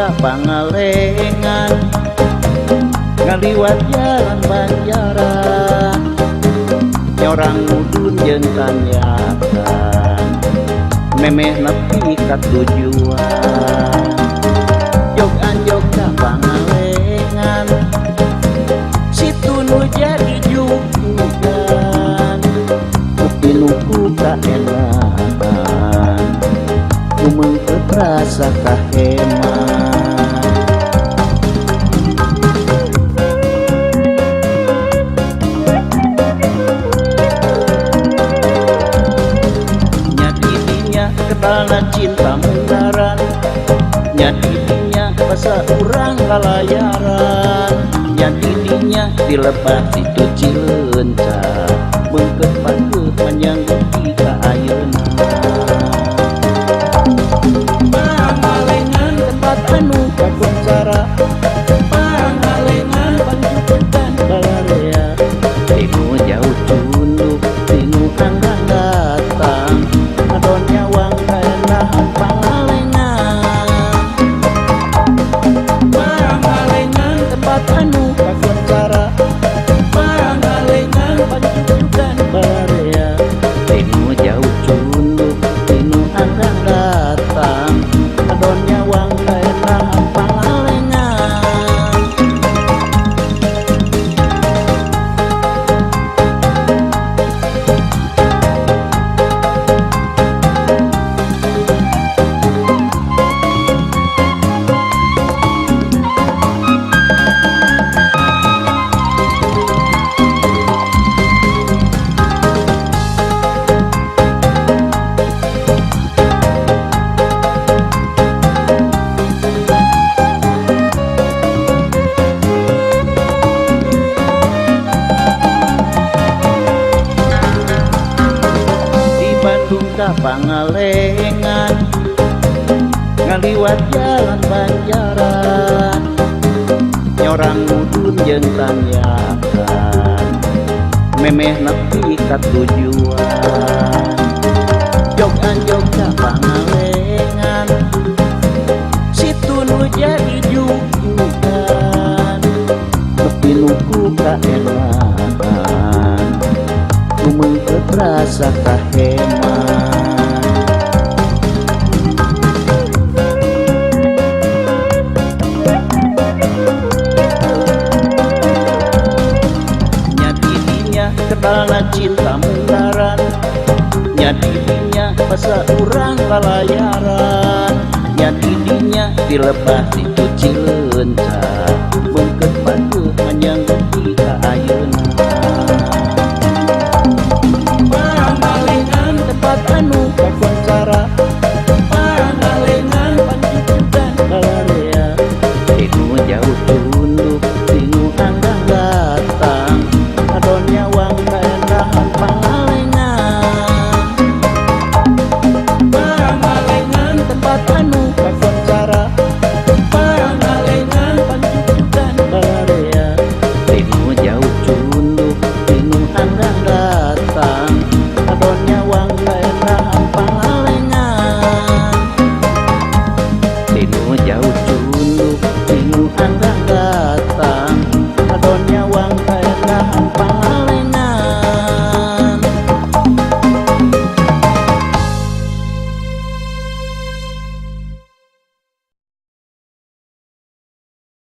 ka Pangalengan, ngaliwat jalan Banjaran, nyorang mudun jeung tanjakan, memeh nepi ka tujuan. Jog anjog ka Pangalengan, situ nu jadi jujugan, pinuku kaenakan, kumengkeut rasa kaheman. Nya didinya ketalna cinta munggaran, nya didinya basa urang lalayaran, nya didinya di lebah situ Cileunca, mengkeut pakeut manyanggupi ka ayeuna. Pangalengan tempat anu kakoncara, Pangalengan panjuputan balarea, tinu jauh tunduk tinu anggang datang, ngadon nyawang kaenahan Pangalengan. Pangalengan tempat anu kakoncara, Pangalengan panjuputan balarea, tinu jauh tunduk tinu anggang datang, ngadon nyawang kaenahan Pangalengan. Di Bandung ka Pangalengan, ngaliwat jalan Banjaran, nyorang mudun jeung tanjakan, memeh nepi ka tujuan. Jog anjog ka Pangalengan, situ nu jadi jujugan, pinuku kaenakan, kumengkeut rasa kaheman. Nya didinya ketalna cinta munggaran, nya didinya basa urang lalayaran, nya didinya di lebah situ Cileunca, mengkeut